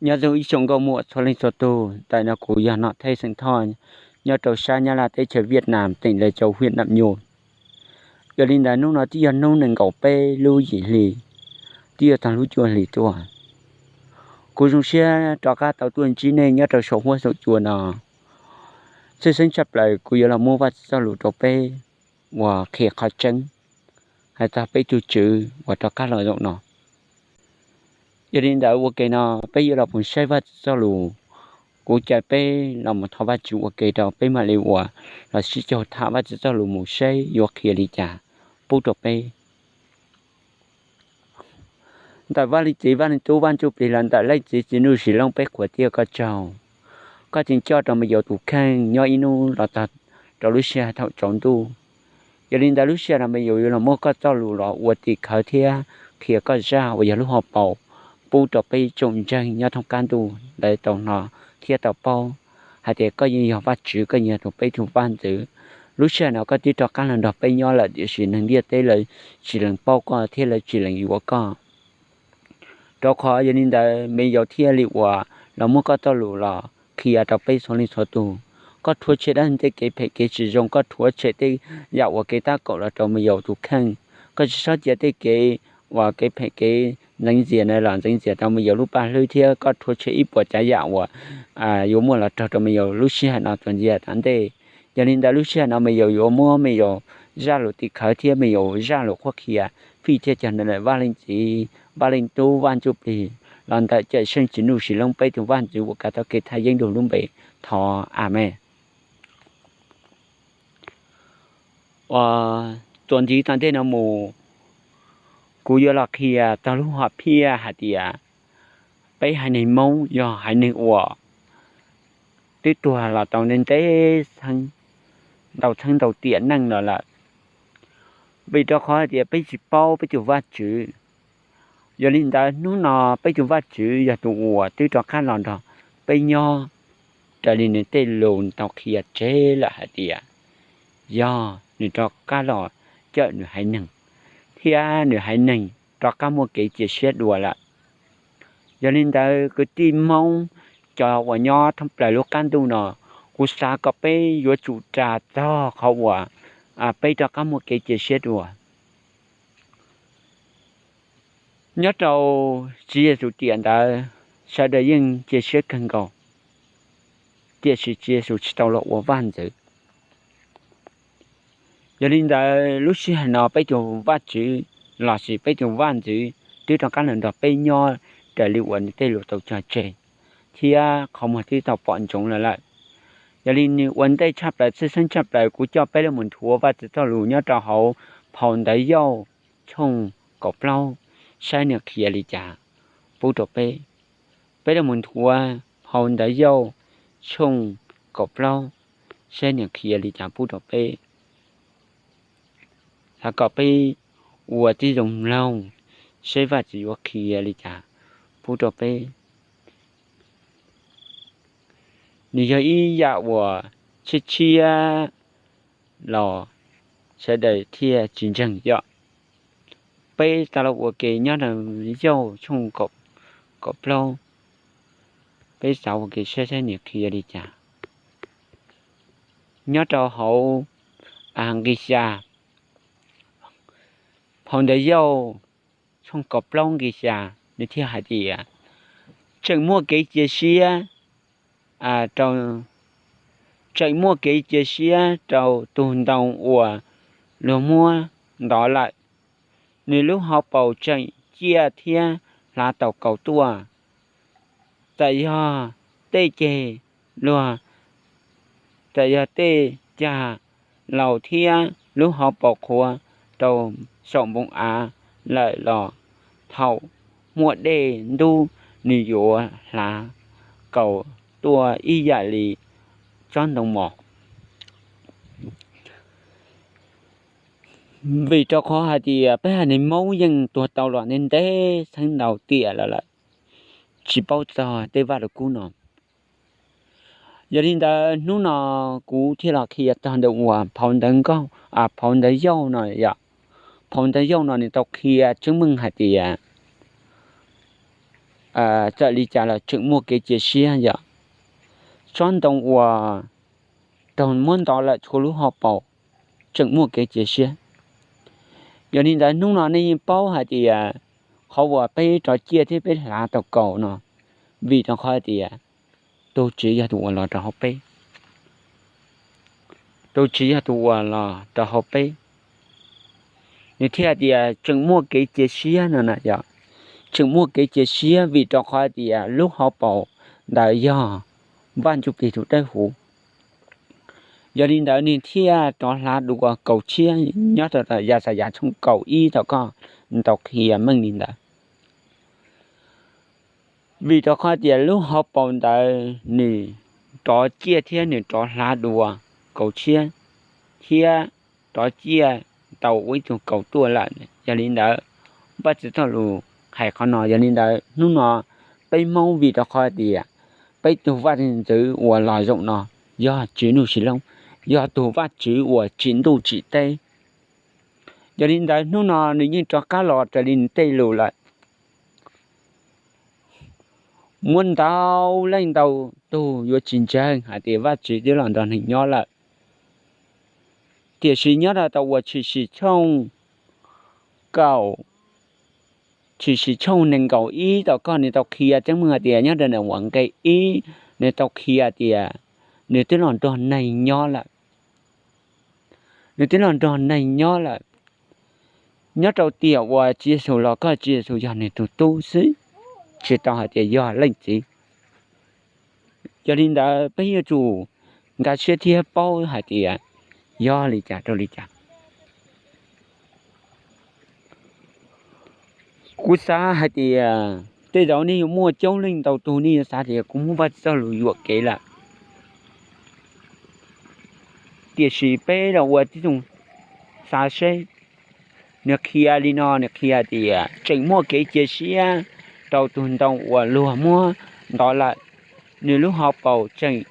Nyob zoo ib tsoom nkauj muam txhua leej txhua tus, ntawm no kuv yog Nom Thej xeem Thoj, nyob rau sab Nyab Laj teb chaws Viaj Nam, teem Lais Tsau, hwm Nam Nyuj. Yog li ntawd hnub no twb yog hnub nees nkaum peb lub yim hli, twb yog tag lub cuaj hli tuaj. Kuv zoo siab rov qab tau tuaj ntsib nej nyob rau saum huab saum cua no. Tshwj xeeb tshaj plaws kuv yuav los muab Vajtswv txoj lus rau peb uas qhia qhov tseeb hais txog peb tus Tswv uas rov qab los zaum no. Yog li ntawd ua ke no peb yuav los mus saib Vajtswv txoj lus. Kuv caw peb los mus thov Vajtswv ua ke rau peb mam li uas los sib caug tham Vajtswv txoj lus mus saib yuav qhia li cas pub rau peb. Ntawm Vaj Leej Txiv, Vaj Leej Tub, Vaj Ntsuj Plig, los ntawm Leej Txiv Txiv Nuj Sis Loob peb qhuas tiag koj tsaug. Koj tseem coj rau me yaus tus kheej nyob ib hnub los txog rau lub sij hawm thaum tsaus ntuj. Yog li ntawd lub sij hawm no me yaus yuav los muab koj txoj lus los ua tim khawv thiab qhia koj zaj uas yog lub hauv paus pub rau peb tsoom ntseeg nyob thoob qab ntuj lawv tau hnov thiab tau paub hais tias koj yeej yog Vajtswv, koj yeej yog tus peb tus vaj ntxwv. Lub sij hawm no koj twb rov qab los nrog peb nyob lawm tiam sis neeg ntiaj teb lawv tsis lees paub koj thiab lawv tsis lees yuav koj. Rau qhov yog li ntawd me yaus thiaj li uas los muab koj txoj lus los qhia rau peb txhua leej txhua tus. Koj rhuav tshem dab ntxwg tej kev phem kev tsis zoo, koj rhuav tshem tej yam uas kev tab kaum los rau me yaus tus kheej. Koj tsis txhob cia tej kev uas kev phem kev ntxeev ntxias na los ntxeev ntxias rau me yaus lub paj hlwb thiab koj rhuav tshem ib puas tsav yam uas yuav muaj los raug rau me yaus lub sij hawm no txuas ntxiv tom ntej. Yog li ntawd lub sij hawm no me yaus yuav muab me yaus zaj lus tim khawv thiab me yaus zaj lus qhuab qhia fij thiab cog ntawm Vaj Leej Txiv, Vaj Leej Tub, Vaj Ntsuj Plig, los ntawm Cawm Seej Txiv Nuj Sis Loob peb tus vaj ntxwv uas kav tau kev thaj yeeb nrug lub npe thov, Amees. Uas txuas ntxiv tom ntej no mus, kuv yuav los qhia txog lub hom phiaj hais tias peb haiv neeg Hmoob yog haiv neeg uas twb tuag los tau ntev ntev txheeb, ntau txheeb ntau tiam neej los lawm, vim rau qhov hais tias peb tsis paub peb tus Vajtswv. Yog li ntawd hnub no peb tus Vajtswv yog tus uas twb rov qab los nrog peb nyob raws li nws tej lus tau qhia tseg lawm hais tias yog nws rov qab los cawm nws haiv neeg, thiab nws haiv neeg rov qab muaj kev cia siab dua lawm. Yog li ntawd kwv tij Hmoob cov uas nyob thoob plaws lub qab ntuj no, kuv xav kom peb yuav tsum ras txog qhov uas peb rov qab muaj kev cia siab dua. Nyob rau Tswv Yexus tiam ntawd, sawv daws yeej cia siab kawg nkaus, tiam sis Tswv Yexus tsis tau los ua vaj ntxwv. Yog li ntawd lub sij hawm no peb tus Vajtswv lossis peb tus vaj ntxwv twb rov qab los nrog peb nyob raws li uas nws tej lus tau cog tseg, thiab qhov muag twb tau pom ntsoov lawm lawm. Yog li nws ua ntej tshaj plaws, tshwj xeeb tshaj plaws, kuv coj peb los mus nthuav Vajtswv txoj lus nyob rau hauv phau Ntawv Yauj tshooj kaum plaub, saib nws qhia li cas pub rau peb. Peb los mus nthuav phau Ntawv Yauj tshooj kaum plaub, saib nws qhia li cas pub rau peb. Xav kom peb ua tib zoo mloog, saib Vajtswv yuav qhia li cas pub rau peb. Nws yog ib yam uas tshiab tshiab los sawv daws thiaj tsis ntseeg yom. Peb tau los ua ke nyob rau Yauj tshooj kaum plaub, peb xav ua ke saib saib nws qhia li cas. Nyob rau hauv nqi xya, phau Ntawv Yauj tshooj kaum plaub nqi xya, nws thiaj hais tias, tseem muaj kev cia siab rau, tseem muaj kev cia siab rau tus ntoo uas luag muab ntov lawm, nws lub hauv paus tseem ciaj thiab hlav tau kaus tuaj. Txawm yog tej ceg luag, txawm yog tej cag laus thiab lub hauv paus qhuav rau saum npoo av lawm los, thaum muaj dej ntub nws yuav hlav kaus tuaj ib yam li tsob ntoo mos. Vim rau qhov hais tias peb haiv neeg Hmoob yeej tuag tau los ntev ntev txheeb ntau tiam lawm lawm, tsis paub txog tej vaj lug kub no. Yog li ntawd hnub no kuv thiaj los qhia txog ntawm uas phau Ntawv Nkauj, phau Ntawv Yauj no yom. Phau Ntawv Yauj no nws tau qhia tseeb meej hais tias txawm li cas los tseem muaj kev cia siab yom. Tsob ntoo uas raug muab ntov lawm tshuav lub hauv paus tseem muaj kev cia siab. Yog li ntawd hnub no nej yeej paub hais tias qhov uas peb rov ciaj thiab peb hlav tau kaus no, vim rau qhov tias tus Tswv yog tus uas los rau hauv peb. Tus Tswv yog tus uas los rau hauv peb, nws thiaj tias tseem muaj kev cia siab no na yom. Tseem muaj kev cia siab vim rau qhov tias lub hauv paus ntawd yog Vaj Ntsuj Plig tus dawb huv. Yog li ntawd nws thiaj rov hlav dua kaus tshiab nyob rau Yaxayas tshooj kaum ib tau koj tau qhia meej li ntawd. Vim rau qhov tias lub hauv paus ntawd nws rov ciaj thiab nws rov hlav dua kaus tshiab thiab rov ciaj tau ua ib tug kaus tuaj lawm. Yog li ntawd, Vajtswv txoj lus hais qhov no. Yog li ntawd hnub no peb Hmoob vim rau qhov tias peb tug Vajtswv uas los zaum no yog Tswv Nuj Sis Loob, yog tus Vajtswv uas tsim ntuj tsim teb. Yog li ntawd hnub no nws yeej rov qab los raws li nws tej lus lawm. Muaj ntau leej ntau tug yuav tsis ntseeg hais tias Vajtswv twb los nrog neeg nyob lawm. Tiam sis nyob rau tau uas Tshwm Sim tshooj kaum, Tshwm Sim tshooj nees nkaum ib tau koj nws tau qhia tseeb meej hais tias nyob rau nws uas nqe ib, nws tau qhia tias nws twb los nrog neeg nyob lawm. Nws twb los nrog neeg nyob lawm. Nyob rau tiam uas Tswv Yexus los koj Tswv Yexus yog nws tus tub xwb, tsis tau hais tias yog leej txiv. Yog li ntawd peb yuav tsum nkag siab thiab paub hais tias yog li cas rau li cas. Kuv xav hais tias tej zaum nej yuav muaj coob leej ntau tug nej yuav xav tias kuv muab Vajtswv txoj lus yuam kev lawm. Tiam sis peb los ua tib zoo xav seb, nws qhia li no, nws qhia tias tseem muaj kev cia siab rau tus ntoo uas luag muab ntov lawm, nws lub hauv paus tseem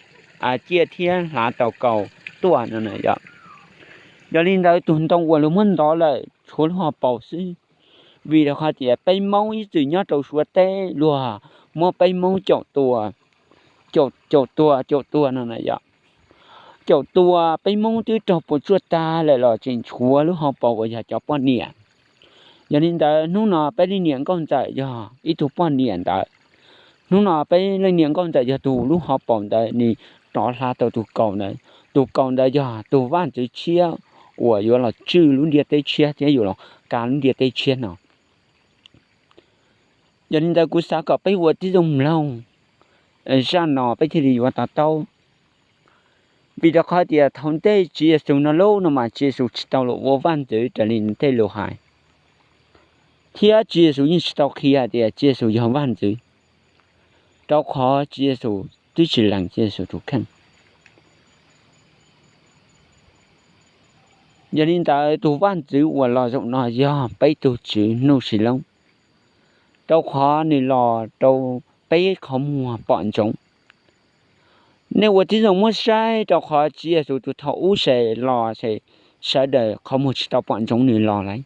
ciaj thiab hlav tau kaus tuaj no na yom. Yog li ntawd tus ntoo uas luag muab ntov lawm tshuav lub hauv paus xwb, vim rau qhov tias peb Hmoob ib txwm nyob rau Suav teb luag muab peb Hmoob caum tua, caum tua caum tua no na yom. Caum tua peb Hmoob twb raug puas tsuaj tag lawm los tseem tshuav lub hauv paus uas yog cov poj niam. Yog li ntawd hnub no peb leej niam nkauj ntxawm yog ib tug poj niam ntawd. Hnub no peb leej niam nkauj ntxawm yog tus lub hauv paus ntawd nws rov hlav tau tus kaus ntawd. Tus kaus ntawd yog tus vaj ntxwv tshiab uas yuav los tswj lub ntiaj teb tshiab thiab yuav los kav lub ntiaj teb tshiab no. Yog li ntawd kuv xav kom peb ua tib zoo mloog zaj no peb thiaj li yuav to taub. Vim rau qhov tias thaum ntej Tswv Yexus no lub no mas Tswv Yexus tsis tau los ua vaj ntxwv raws li nws tej lus hais, thiab Tswv Yexus yeej tsis tau qhia tias Tswv Yexus yog vaj ntxwv, rau qhov Tswv Yexus twb tsis lees Tswv Yexus tus kheej. Yog li ntawd tus vaj ntxwv uas los zaum no yog peb tug Tswv Nuj Sis Loob, rau qhov nws los rau peb qhov muag pom ntsoov. Nej ua tib zoo muab saib rau qhov Tswv Yexus tus thaum ub ces los ces sawv daws qhov muag tsis tau pom ntsoov nws los lawm.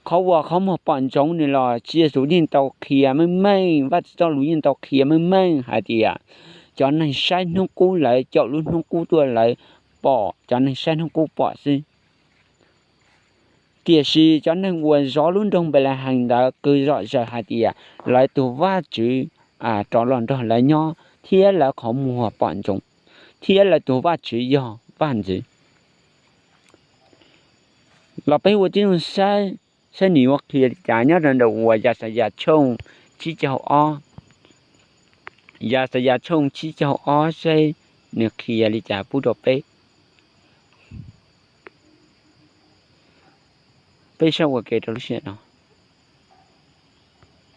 Qhov uas qhov muag pom ntsoov nws los Tswv Yexus yeej tau qhia meej meej, Vajtswv txoj lus yeej tau qhia meej meej hais tias cov neeg saib hnub qub lawv caum lub hnub qub tuaj lawv pom, cov neeg saib hnub qub pom xwb. Tiam sis cov neeg uas zov lub nroog Npelehees ntawd qw zom zaws hais tias lawv tus Vajtswv rov los nrog lawv nyob thiab lawv qhov muag pom ntsoov, thiab lawv tus Vajtswv yog vaj ntxwv. Los peb ua tib zoo saib, saib nws yuav qhia li cas nyob rau ntawm uas Yaxayas tshooj tsib caug ob. Yaxayas tshooj tsib caug ob saib nws qhia li cas pub rau peb. Peb saib ua ke rau lub sij hawm no.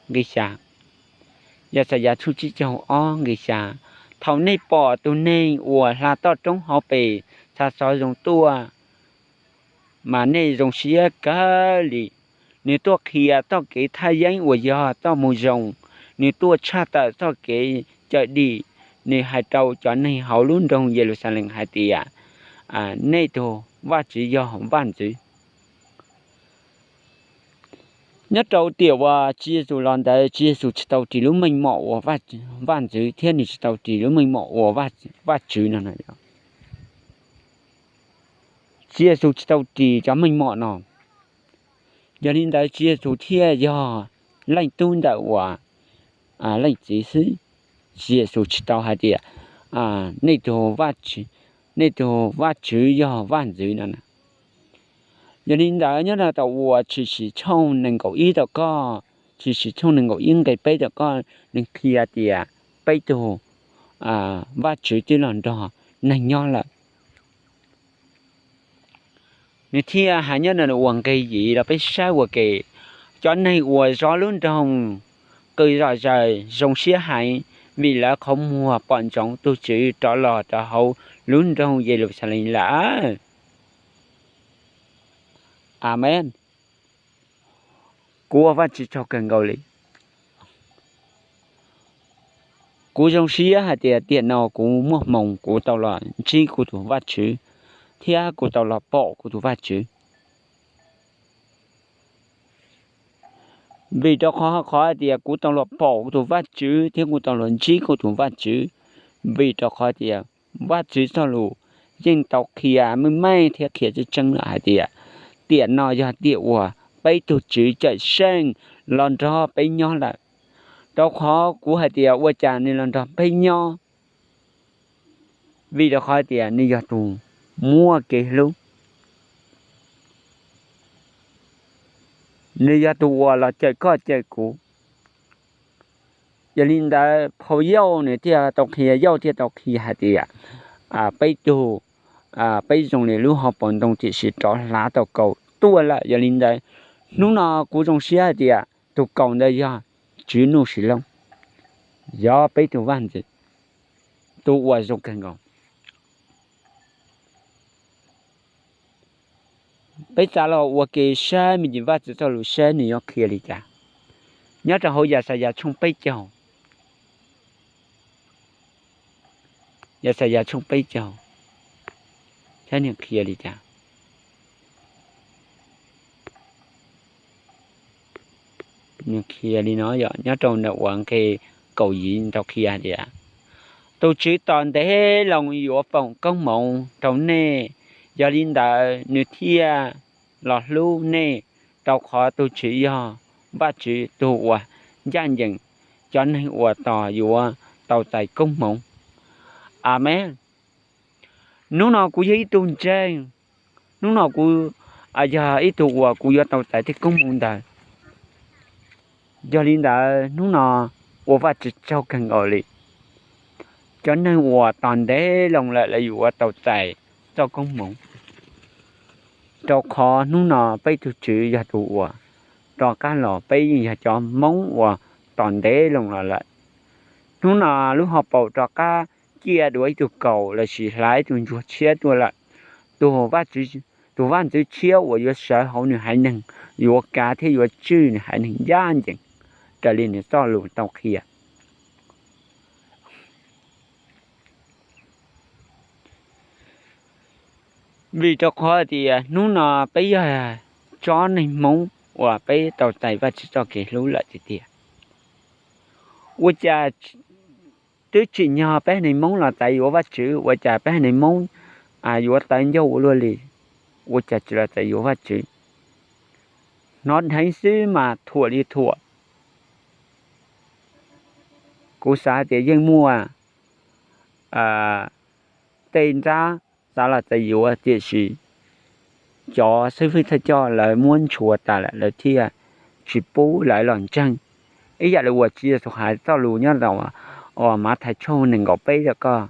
Nqe xya, Yaxayas tshooj tsib caug ob nqe xya: Thaum nej pom tus neeg uas hla toj roob hauv pes txha xov zoo tuaj, mas nej zoo siab kawg li. Nws tuaj qhia txoj kev thaj yeeb uas yog txoj moo zoo, nws tuaj tshaj tawm txoj kev cawm dim. Nws hais rau cov neeg hauv lub nroog Yeluxalees hais tias, nej tus Vajtswv yog vaj ntxwv. Nyob rau tiam uas Tswv Yexus los ntawd, Tswv Yexus tsis tau ris lub meej mom uas vaj ntxwv thiab nws tsis tau ris lub meej mom uas Vajtswv no. Tswv Yexus tsis tau ris cov meej mom no. Yog li ntawd Tswv Yexus thiaj yog leej tub ntawm uas leej txiv xwb. Tswv Yexus tsis tau hais tias nej tug, nej tug Vajtswv yog vaj ntxwv no. Yog li ntawd nyob rau tom uas Tshwm Sim tshooj nees nkaum ib tom koj, Tshwm Sim tshooj nees nkaum ib nqe peb tom koj, nws qhia tias peb tug Vajtswv twb los nrog neeg nyob lawm. Nws thiaj hais nyob ntawm uas nqe yim los peb saib ua ke, cov neeg uas zov lub nroog qw zom zaws zoo siab heev, vim lawv qhov muag pom ntsoov tus Tswv rov los rau hauv lub nroog Yeluxalees lawm. Amees. Kuv ua Vajtswv tsaug kawg nkaus li. Kuv zoo siab hais tias tiam no kuv muaj hmoo kuv tau los ntsib kuv tus Vajtswv, thiab kuv tau los pom kuv tus Vajtswv. Vim rau qhov, qhov hais tias kuv tau los pom kuv tus Vajtswv thiab kuv tau los ntsib kuv tus Vajtswv, vim rau qhov tias Vajtswv txoj lus yeej tau qhia meej meej thiab qhia tseeb tseeb lawm hais tias tiam no yog tiam uas peb tug Tswv Cawmseej los nrog peb nyob lawm. Rau qhov kuv hais tias ua cas nws los nrog peb nyob? Vim rau qhov tias nws yog tus muaj kev hlub, nws yog tus uas los cawm koj cawm kuv. Yog li ntawd phau Yauj nws thiaj tau qhia, Yauj thiaj tau qhia hais tias peb tug, peb zoo li lub hauv paus ntoo tiam sis rov hlav tau kaus tuaj lawm. Yog li ntawd hnub no kuv zoo siab hais tias tus kaus ntawd yog Tswv Nuj Sis Loob, yog peb tug Vaj Ntxwv, tus uas zoo kawg nkaus. Peb txav los ua ke saib me ntsis Vajtswv txoj lus saib nws yuav qhia li cas. Nyob rau hauv Yaxayas tshooj peb caug, Yaxayas tshooj peb caug, saib nws qhia li cas. Nws qhia li no yom, nyob rau ntawm uas nqe kaum yim tau qhia tias, tus Tswv tos ntev loo yuav foom koob hmoov rau nej, yog li ntawd nws thiaj los hlub nej, rau qhov tus Tswv yog Vajtswv tus uas ncaj ncees, cov neeg uas tos yuav tau txais koob hmoov. Amees. Hnub no kuv yog ib tug ntseeg, hnub no kuv yog ib tug uas kuv yuav tau txais tej koob hmoov ntawd. Yog li ntawd hnub no ua Vajtswv tsaug kawg nkaus li. Cov neeg uas tos ntev loo lawm lawv yuav tau txais txoj koob hmoov, rau qhov hnub no peb tus Tswv yog tus uas rov qab los, peb yeej yog cov Hmoob uas tos ntev loo los lawm. Hnub no lub hauv paus rov qab ciaj dua ib tug kaus lossis hlav ib tug ntsuag tshiab tuaj lawm. Tus, tus vaj ntxwv tshiab uas yuav sawv hauv nws haiv neeg, yuav kav thiab yuav tswj nws haiv neeg ncaj ncees raws li nws txoj lus tau qhia. Vim rau qhov tias hnub no peb yog tsob neeg Hmoob uas peb tau txais Vajtswv txoj kev hlub lawm tiag tiag. Ua cas twb tsim nyog peb haiv neeg Hmoob los txais yuav Vajtswv, ua cas peb haiv neeg Hmoob yuav tawv ncauj ua luaj li? Ua cas tsis los txais yuav Vajtswv? Hnov dheev xwb mas thuam li thuam. Kuv xav tias yeej muaj tej ntab xav los txais yuav, tiam sis cov xib hwb thawj coj lawv muab ntshua tas lawm, lawv thiaj tsis pub lawv los ntseeg. Ib yam li uas Tswv Yexus hais txoj lus nyob rau Mathais tshooj nees nkaum peb tom koj,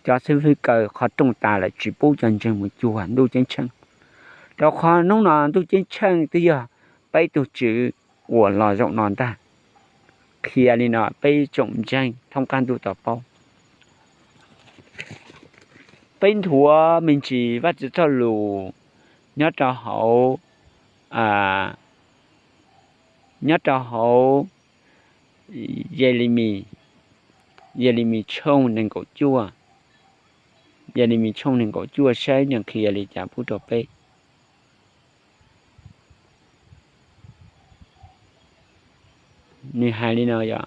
cov xib hwb kaw qhov rooj tas lawm tsis pub cov ntseeg mus cuag ntuj ceeb tsheej. Rau qhov hnub no ntuj ceeb tsheej twb yog peb tus Tswv uas los zaum no ntag. Qhia li no peb tsoom ntseeg thoob qab ntuj tau paub. Peb nthuav me ntsis Vajtswv txoj lus nyob rau hauv, nyob rau hauv Yelemis, Yelemis tshooj nees nkaum cuaj, Yelemis tshooj nees nkaum cuaj saib nws qhia li cas pub rau peb. Nws hais li no yog: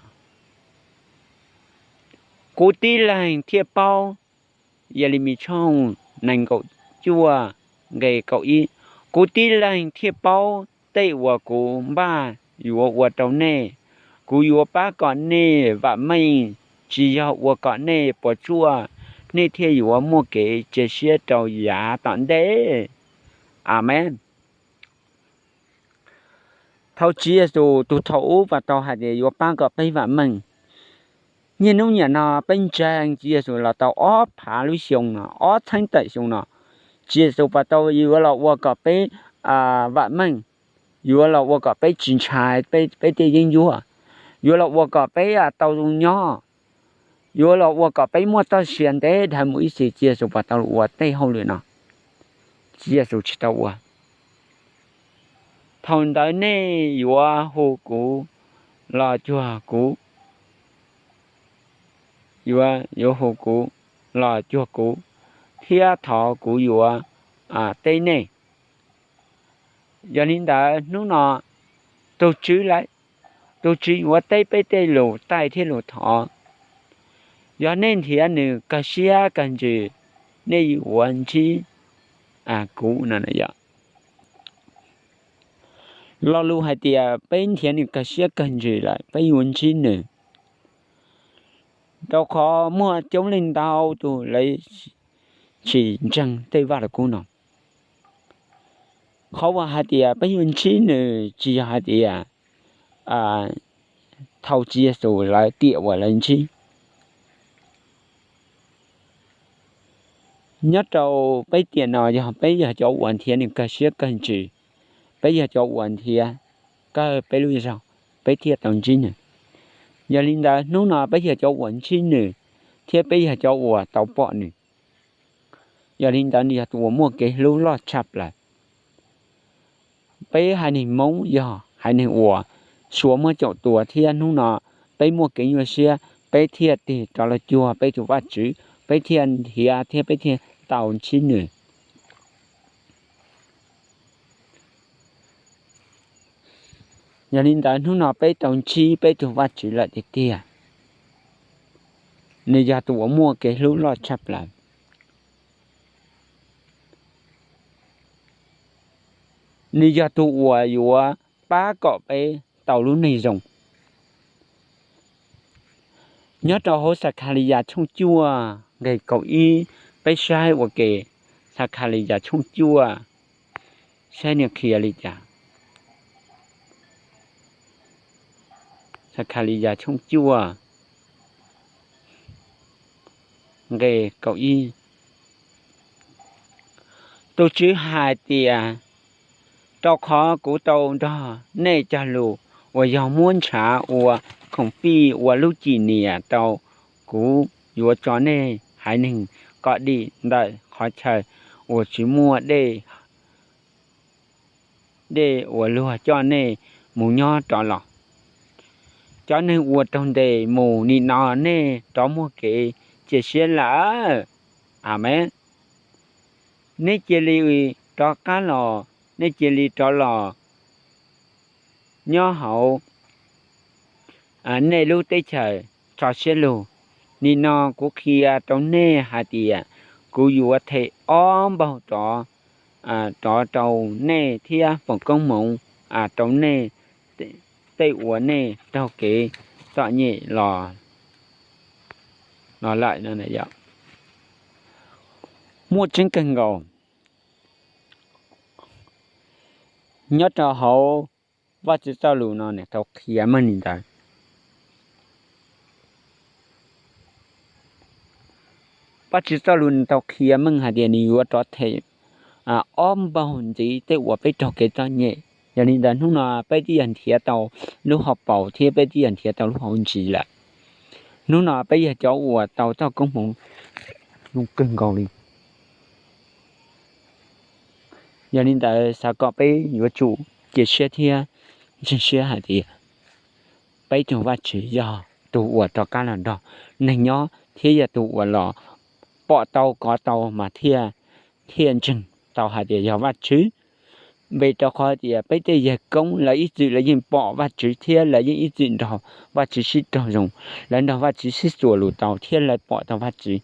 Kuv tib leeg thiaj paub, Yelemis tshooj nees nkaum cuaj nqe kaum ib, kuv tib leeg thiaj paub tej uas kuv npaj yuav ua rau nej. Kuv yuav pab kom nej vam meej, tsis yog ua kom nej puas tsuaj, nej thiaj yuav muaj kev cia siab rau yav tom ntej. Amees. Thaum Tswv Yexus tus thaum ub pas tau hais tias yuav pab kom peb vam meej, niaj hnub niam no peb ntseeg Tswv Yexus los tau ob phav lub xyoo no, ob txheeb tawm xyoo no, Tswv Yexus pas tau yuav los ua kom peb vam meej, yuav los ua kom peb tsis ntshai peb tej yeeb ncuab, yuav los ua kom peb tau zoo nyob, yuav los ua kom peb muaj txoj sia ntev dhawv mus ib txhis. Tswv Yexus pas tau los ua tej hauj lwm no? Tswv Yexus tsis tau ua. Thaum ntawd nej yuav hu kuv los cuag kuv, yuav hu kuv los cuag kuv, thiab thov kuv yuav teb nej. Yog li ntawd hnub no tus Tswv, tus Tswv yuav teb peb tej lus taij thiab lus thov. Yog nej nrhiav nws kawg siab kawg ntsws, nej yuav ntsib kuv no. Lo lus hais tias peb nrhiav nws kawg siab kawg ntsws lawm peb yuav ntsib nws, rau qhov muaj coob leej ntau tus lawv tsis ntseeg tej Vaj Lug Kub no. Qhov uas hais tias peb yuav ntsib nws tsis yog hais tias thaum Tswv Yexus lawv tiam uas lawv ntsib. Nyob rau peb tiam no yog peb yog cov uas nrhiav nws kawg siab kawg ntsws, peb yog cov uas nrhiav kawg peb lub zog, peb thiaj tau ntsib nws. Yog li ntawd hnub no peb yog cov uas ntsib nws, thiab peb yog cov uas tau pom nws. Yog li ntawd nws yog tus uas muaj kev hlub loj tshaj plaws. Peb haiv neeg Hmoob yog haiv neeg uas Suav muab caum tua thiab hnub no peb muaj kev nyuaj siab, peb thiaj tig rov los cuag peb tus Vajtswv, peb thiaj nrhiav thiab peb thiaj tau ntsib nws. Yog li ntawd hnub no peb tau ntsib peb tus Vajtswv lawm tiag tiag. Nws yog tus uas muaj kev hlub loj tshaj plaws. Nws yog tus uas yuav pab kom peb tau lub neej zoo. Nyob rau hauv Xakhaliyas tshooj cuaj nqe kaum ib, peb saib ua ke. Xakhaliyas tshooj cuaj, saib nws qhia li cas. Xakhaliyas tshooj cuaj nqe kaum ib. Tus Tswv hais tias, rau qhov kuv tau nrog nej cog lus uas yog muab ntshav ua khoom fij ua lub cim niam rau, kuv yuav tso nej haiv neeg kom dim ntawm qhov chaw uas tsis muaj dej, dej uas luag coj nej mus nyob rov los. Cov neeg uas raug ntes mus, nim no nej rov muaj kev cia siab lawm. Amees. Nej cia li rov qab los, nej cia li rov los nyob hauv nej lub teb chaws tso siab lug. Nim no kuv qhia rau nej hais tias kuv yuav them ob npaug rov, rov rau nej thiab foom koob hmoov rau nej tej uas nej raug kev txom nyem los lawm no. Muaj tseeb kawg nkaus. Nyob rau hauv Vajtswv txoj lus no nws tau qhia meej li ntawd. Vajtswv txoj lus nws tau qhia meej hais tias nws yuav rov them ob npaug ntxiv tej uas peb raug kev txom nyem. Yog li ntawd hnub no peb twb yog nrhiav tau lub hauv paus thiab peb twb yog nrhiav tau lub hauv ntsis lawm. Hnub no peb yog cov uas tau txoj koob hmoov zoo kawg nkaus li. Yog li ntawd xav kom peb yuav tsum cia siab thiab ntseeg siab hais tias peb tus Vajtswv yog tus uas rov qab los nrog neeg nyob thiab yog tus uas los pom tau kov tau mas thiaj, thiaj ntseeg tau hais tias yog Vajtswv. Vim rau qhov tias peb tej yawg koob lawv ib txwm lawv yeej pom Vajtswv thiab lawv yeej ib txwm nrog Vajtswv sib raug zoo, lawv nrog Vajtswv sib txuas lus tau thiab lawv pom tau Vajtswv.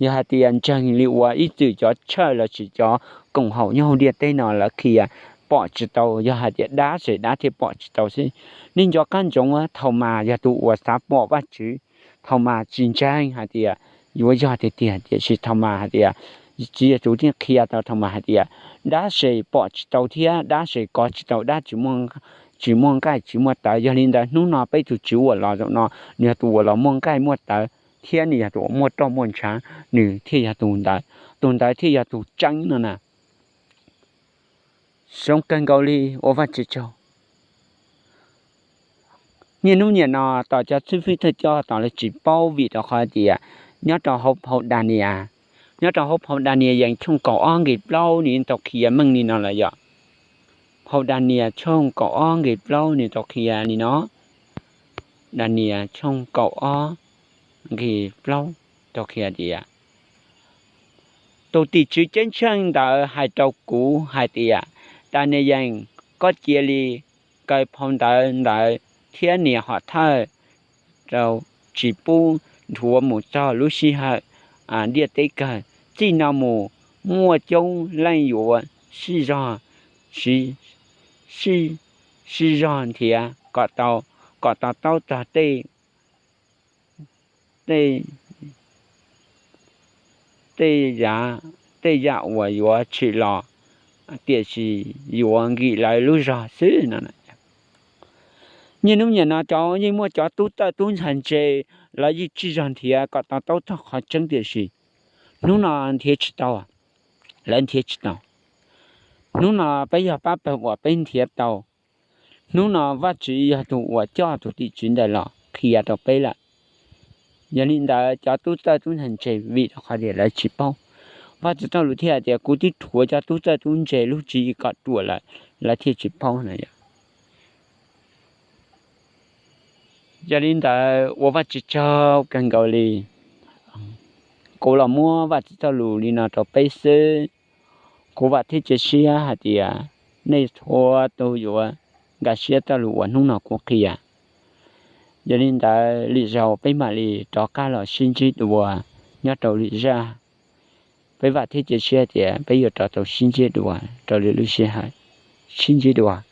Yog hais tias ntseeg li uas ib txwm cov tshawj los sis cov koom haum nyob hauv ntiaj teb no lawv qhia pom tsis tau, yog hais tias dab ces dab thiaj pom tsis tau xwb. Nej nco qab ntsoov, Thaumas yog tus uas xav pom Vajtswv. Thaumas tsis ntseeg hais tias yuav yog tiag tiag, tiam sis Thaumas hais tias, Tswv Yexus thiaj qhia tau Thaumas hais tias, dab ces pom tsis tau thiab dab ces kov tsis tau, dab tsis muaj nqaij tsis muaj tawv. Yog li ntawd hnub no peb tus Tswv uas los zaum no, nws yog tus uas los muaj nqaij muaj tawv thiab nws yog tus uas muaj roj muaj ntshav, nws thiaj yog tus ntawd, tus ntawd thiaj yog tus tseeb no na. Zoo kawg nkaus li, ua Vajtswv tsaug. Niaj hnub niam no tos cov xib fwb thawj coj tos lawv tsis paub, vim rau qhov tias nyob rau hauv phau Daniyees, nyob rau hauv phau Daniyees tshooj kaum ob nqe plaub nws tau qhia meej li no lawm yom. Phau Daniyees tshooj kaum ob nqe plaub nws tau qhia li no. Daniyees tshooj kaum ob nqe plaub tau qhia tias, tus tim tswv ceeb tsheej ntawd hais rau kuv hais tias, Daniyees, koj cia li kaw phau ntawv ntawd thiab nias hom thawj rau, tsis pub nrhuav mus txog lub sij hawm ntiaj teb kawg. Txij no mus muaj coob leej yuav sib zog, sib, sib zog nrhiav kom to taub txog tej, tej tej yam, tej yam uas yuav tshwm los, tiam sis yuav nkim lawv lub zog xwb no. Niaj hnub niam no cov yeej muaj cov tub txawj tub ntxhais ntse, lawv yeej sib zog nrhiav kom to taub txog qhov tseeb, tiam sis hnub no nrhiav tsis tau, lawv nrhiav tsis tau. Hnub no peb yog pab pawg uas peb nrhiav tau. Hnub no Vajtswv yog tus uas coj tus tim tswv ntawd los qhia rau peb lawm. Yog li ntawd cov tub txawj tub ntxhais ntse, vim rau qhov tias lawv tsis paub. Vajtswv txoj lus thiaj hais tias, kuv twb rhuav cov tub txawj tub ntse lub tswv yim kom ruam lawm, lawv thiaj tsis paub na yom. Yog li ntawd ua Vajtswv tsaug kawg nkaus li. Kuv los muab Vajtswv txoj lus li no rau peb xwb. Kuv vam thiab cia siab hais tias nej txhua tus yuav nkag siab txoj lus uas hnub no kuv qhia. Yog li ntawd lwm zaus peb mam li rov qab los sib ntsib dua nyob rau lwm zaj. Peb vam thiab cia siab tias peb yuav rov tau sib ntsib dua rau lwm lub sij hawm. Sib ntsib dua.